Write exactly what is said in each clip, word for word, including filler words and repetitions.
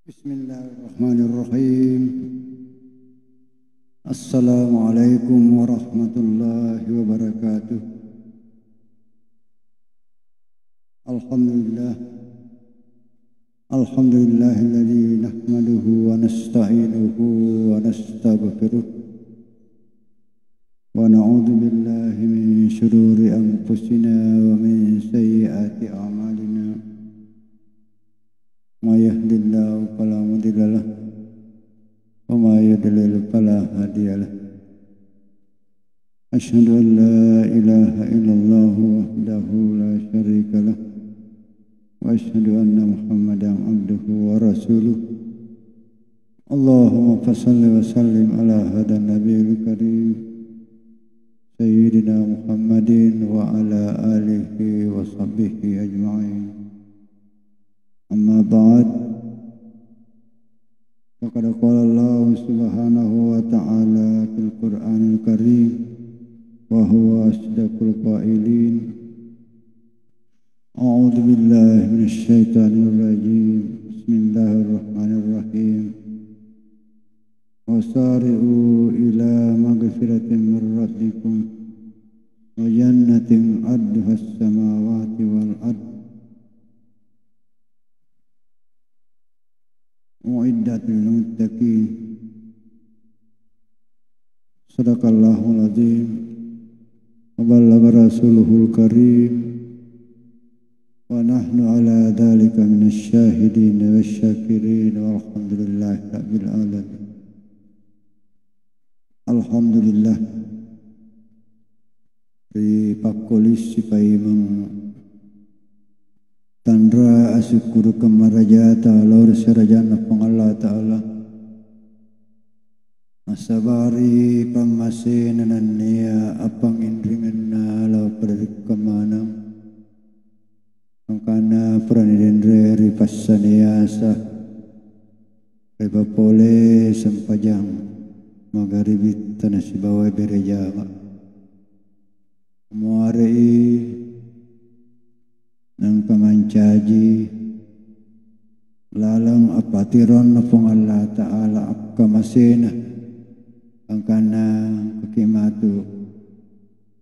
بسم الله الرحمن الرحيم. السلام عليكم ورحمة الله وبركاته. الحمد لله. الحمد لله الذي نحمده ونستعينه ونستغفره، ونعوذ بالله من شرور أنفسنا ومن سيئات أعمالنا. من يهد الله فلا مضل له، ومن يضلل فلا هادي له. أشهد أن لا إله إلا الله وحده لا شريك له، وأشهد أن محمدا عبده ورسوله. اللهم فصل وسلم على هذا النبي الكريم سيدنا محمد وعلى آله وصحبه أجمعين. أما بعد، فقد قال الله سبحانه وتعالى في القرآن الكريم، وهو أصدق القائلين: أعوذ بالله من الشيطان الرجيم. بسم الله الرحمن الرحيم. وسارعوا إلى مغفرة من ربكم وجنة عرضها السماوات والأرض أعدت للمتقين. صدق الله العظيم وبلغ رسوله الكريم ونحن على ذلك من الشاهدين والشاكرين والحمد لله رب العالمين. Alhamdulillah. Ripakkolissi paimeng tanra asukkurukeng marajata lao ri serajanna Puang Allah Ta'ala. Nasabari pammasena nennia apanginringenna lao pada rikka maneng. Mangkana purani denre ri passaniasa, ripapole sempajang magaribitta nasibawa bere jama. Muarei nengka mancaji laleng appatironna Puang Allah Ta'ala akkamasena, angkanna kaki matu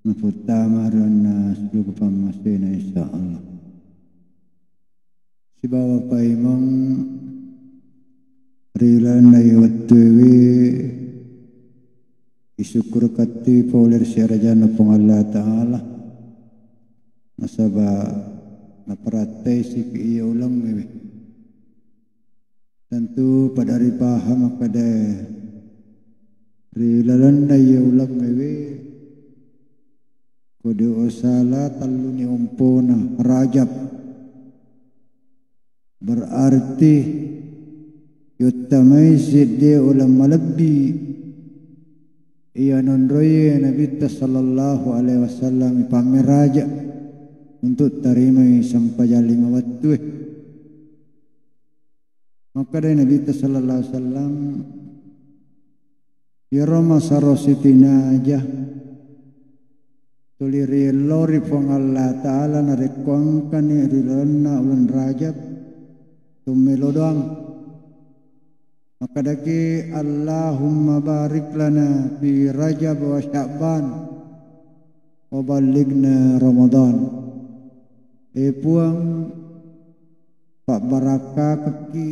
naputtama ri onna suruga pammasena, insya Allah. Sibawa paimeng ri lalenna iye wettuewe isukkurukattu pole ri serajanna Puang Allah Ta'ala, nasaba naparattaisiki iye ulengngewe. Tentu pada ripahang makkeda ri lalenna iye ulengngewe, ko de' usala telluni ompona Rajab. Berarti yottamai seddi uleng malebbi iya nonroiye Nabitta sallallahu alaihi wasallam ipammeraja untuk tarimai sempajang lima wettue. Makkedai Nabitta sallallahu alaihi wasallam, iyaro masaro sitinaja tuli riello ri Puang Allah Ta'ala narekko engkani ri lalenna uleng Rajab, tummelo doang. Makkedaki, Allahumma barik lana fi Rajab wa Sya'ban wa ballighna Ramadan. E Puang, pabbarakkakekki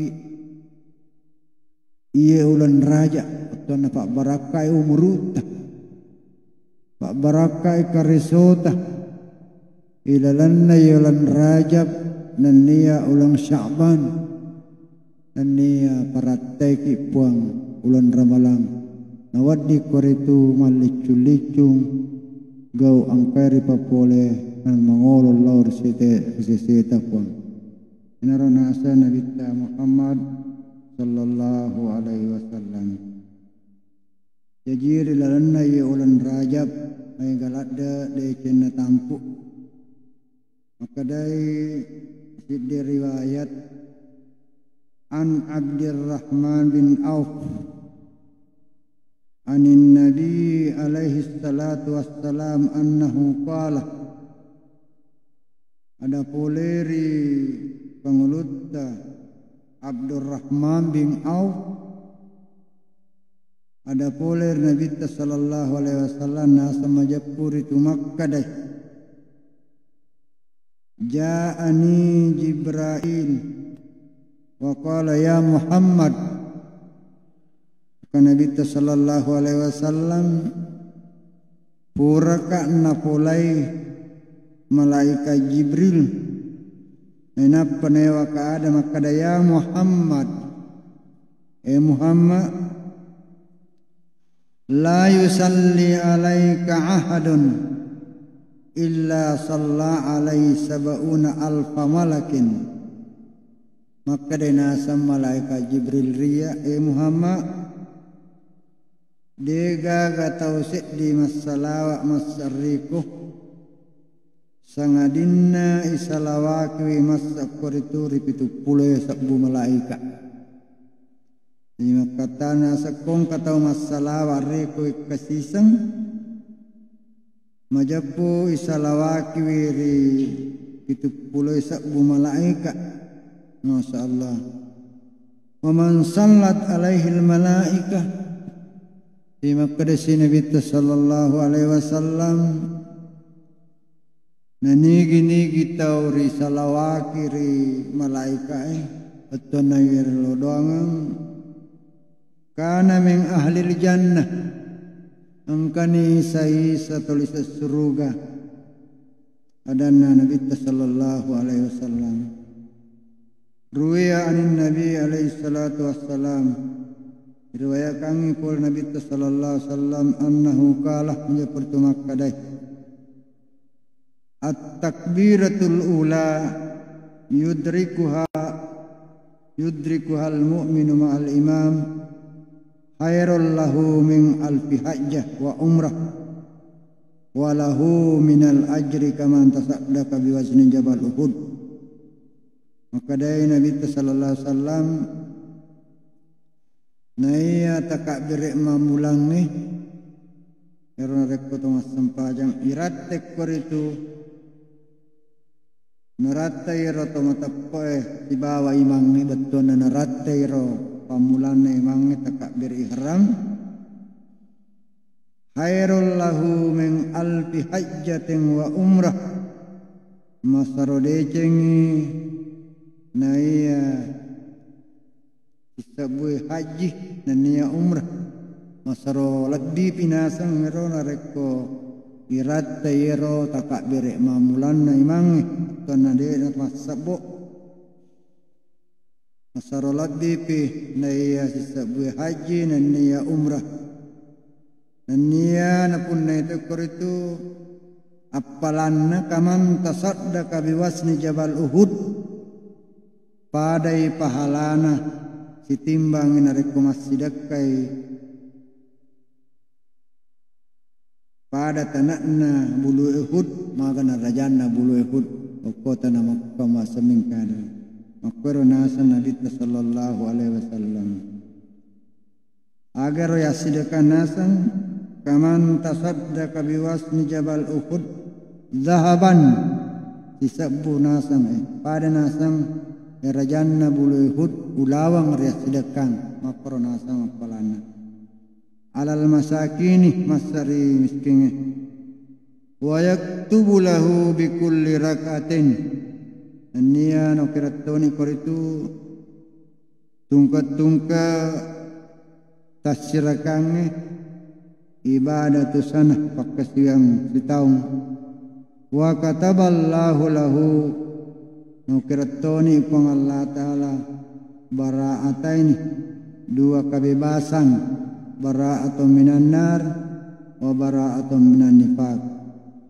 iye uleng Rajab, wettunna pabbarakkai umurutta, pabbarakkai karesota, ilalenna iye uleng Rajab nennia uleng Sya'ban, nennia parattaiki Puang uleng Ramalang, nawedding koritu malliccung-liccung gau engkae ripapole namangolo lao ri sete-, ri seseta Puang. Inaro naseng Nabitta Muhammad sallallahu alaihi wasallam. Jaji ri lalenna iye uleng Rajab, maega ladde decenna tampu. Makkedai siddi riwayat, An Abdurrahman bin Auf, Anin Nabi alaihi salatu wassalam annahu qala, ada pole ri pangulutta Abdurrahman bin Auf, ada pole ri Nabitta sallallahu alaihi wasallam, naseng majeppu ritu makkedai, "Ja'ani Jibrail wa qala, ya Muhammad." Ka Nabitta sallallahu alaihi wasallam, puraka napolai malaikat Jibril. Nainappa naewaka ada makkeda, "Ya Muhammad, eh Muhammad, la yusalli alaika ahadun illa salla alaihi sab'una alfa malakin." Makkeda naseng malaikat Jibril ri iyya, "Eh Muhammad, de gaga tau seddi massalawa massarriko, sangadinna isalawakiwi massakko ritu ri pitu puloi sebbu malaika." Jadi makkattana sekkongka tau massalawa reko ikkasiseng, majeppu isalawakiwi ri pitu puloi sebbu malaika. Masya Allah. "Wa man sallat alaihil malaika." Di makkeda si Nabitta sallallahu alaihi wasallam, nanigi-nigi tau risalawaki ri malaikae, wettunna iyaro doangeng, kana min ahlil jannah, engkani isa-isa toli suruga, adanna Nabitta sallallahu alaihi wasallam. Ruwiya anin Nabi alaihi salatu wassalam, riwayakangngi pole Nabitta sallallahu alaihi wasallam, annahu qala, majeppu ritu makkedai, "At-takbiratul ula yudrikuha, yudrikuhal mu'minu ma'al imam, khairul lahu min alfi hajjah wa umrah, wa lahu minal ajri kaman tasaddaqa biwazni jabal Uhud." Makkedai Nabitta sallallahu alaihi wasallam, naiya takabbere mammulangnge, ero narekko to massempajang, irattekko ritu, naratta iyaro to mateppe'e sibawa imangnge, bettuanna naratta iyaro pammulanna imangnge takabbere ihram, khairul lahu min alfi hajjatin wa umrah, masaro decengngi naiya sisebbué hajji nenniya umrah, masaro lebbipi naseng ero narekko iratta iyaro takabbere mammulanna imangnge, bettuanna de'na massebbo. Masaro lebbipi naiya sisebbué hajji nenniya umrah. Nenniya napunnai to koritu appalanna kaman tasaddaqa biwazni jabal Uhud, padai pahalana sitimbangngi narekko massidekkai pada tana'na bulu Uhud, magana rajanna bulu Uhud, okko tana Makkah masemming kada. Makkuero naseng Nabitta sallallahu alaihi wasallam. Agaro yassidekang naseng, kaman tasaddaqa biwazni jabal Uhud dzahaban, sisebbu naseng, eh, pada naseng, eh, rajanna bulu Uhud ulaweng riyassidekang, makkoro naseng appalanna. Alal masakini, massari miskingnge. Wa yaktubu lahu bikulli rak'atin. Nenniya naukirattoni koritu tungke-tungke tassirakangnge ibadatu sanah, pakkasiwiang sitaung. Wa kataballahu lahu, naukirattoni Puang Allah Ta'ala bara'ataini, dua kabebasan, bara'atun minan nar wa bara'atun minan nifaq.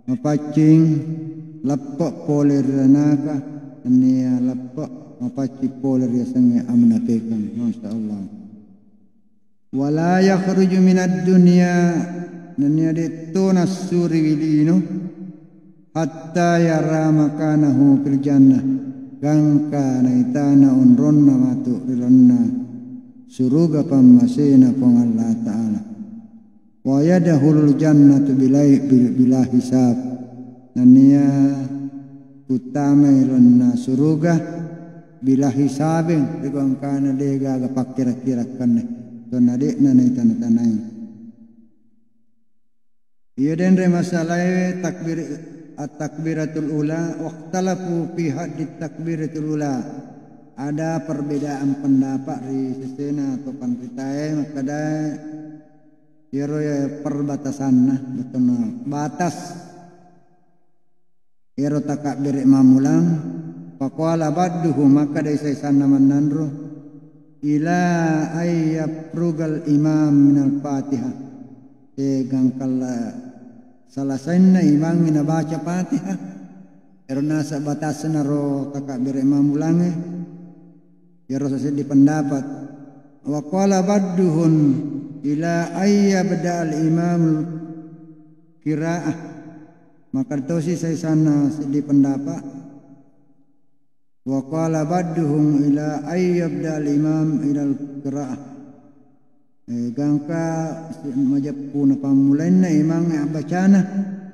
Mapaccing leppe' pole ri ranaka, nenniya leppe' mapaccing pole riasengnge amunapekeng. Masya Allah. Wala yakhruju minad dunya, nenniya de'to nassuri ri lino, hatta yara makanahu fil jannah, gangka naitana onronna matu ri lalenna suruga pammasena Puang Allah Ta'ala. Wa yadkhulul jannata bilai-, bil-, bila hisab. Nenniya uttamai lalenna suruga bila hisabin, riko engkana de gaga pakkira-kira kenne, tonna de'na nai tana-tanai. Iya denre masalae takbir, at-takbiratul ula, waqtalafu fi haddit takbiratul ula. Ada perbedaan pendapat ri sesena atau panritae makkadae iyaro ya perbatasanna, betona batas. Ero takabbere mammulang, faqala ba'duhu, makkadai saisanna mannanro, ila ay yafrugal imam minal Fatihah. Tegangkalla salasainna imangnge nabaca Fatihah. Ero nasa batasna ro takabbere mammulangnge. Ero saseddi pendapat. Wa qala ba'duhum ila ay yabda'al imamul qira'ah. Makkada tosi saisanna seddi pendapat. Wa qala ba'duhum ila ay yabda'al imam ilal qira'ah. Eh, gangka si-, majeppu napammulainna imangnge abbacana,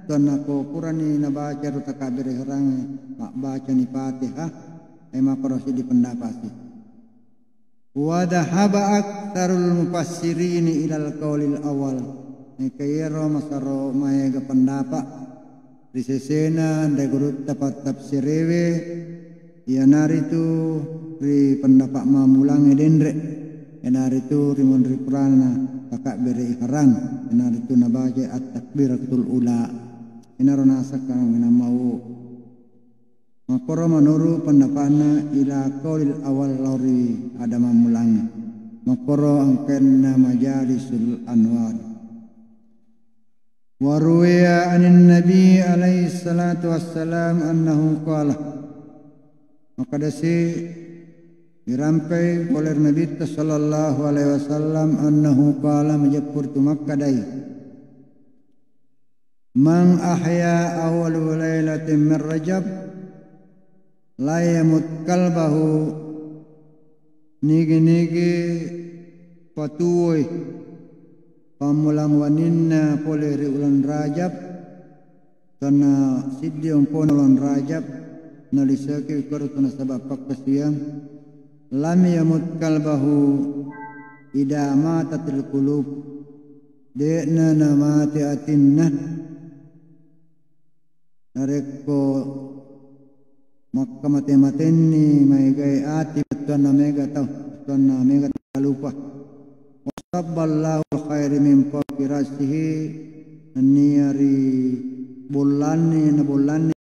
tonna ko purani nabaca ro takabbere ihramangnge, mabbacani Fatihah, eh, makkoro seddi pendapat si. Wa dhahaba aktsarul mufassirini ilal qaulil awwal. Engka iyaro masero maega pendapat ri sesena anre gurutta pattafsirewe, iyanaritu ri pendapat mammulangnge denre, iyanaritu ri monri purana takabbere ihram, iyanaritu nabaca at-takbiratul ula. Inaro nasakka menamau. Makkoro menuru pendapatna ila qaulil awwal lao ri ada mammulangnge. Makkoro engkenna Majalisul Anwar. Wa ruwiya anin Nabi alaihi salatu wassalam annahu qala. Makkadasi dirampai pole ri Nabitta sallallahu alaihi wasallam annahu qala, majeppu ritu makkadai. Man ahya awwala lailatin min Rajab la yamut qalbahu, nigi-nigi patuwoi pammulang waninna pole ri uleng Rajab, tanna siddi ompona uleng Rajab, naliseki koro tuna sabab pakkasiwiang, lam yamut qalbahu idza matatil qulub, de'na namate atinna. Narekko makkamate-matenni maegae ati, bettuanna mega tau, bettuanna mega talupa. Wasabballahu khairi min fawqi ra'sihi, nennia ri bollanni, na bollanni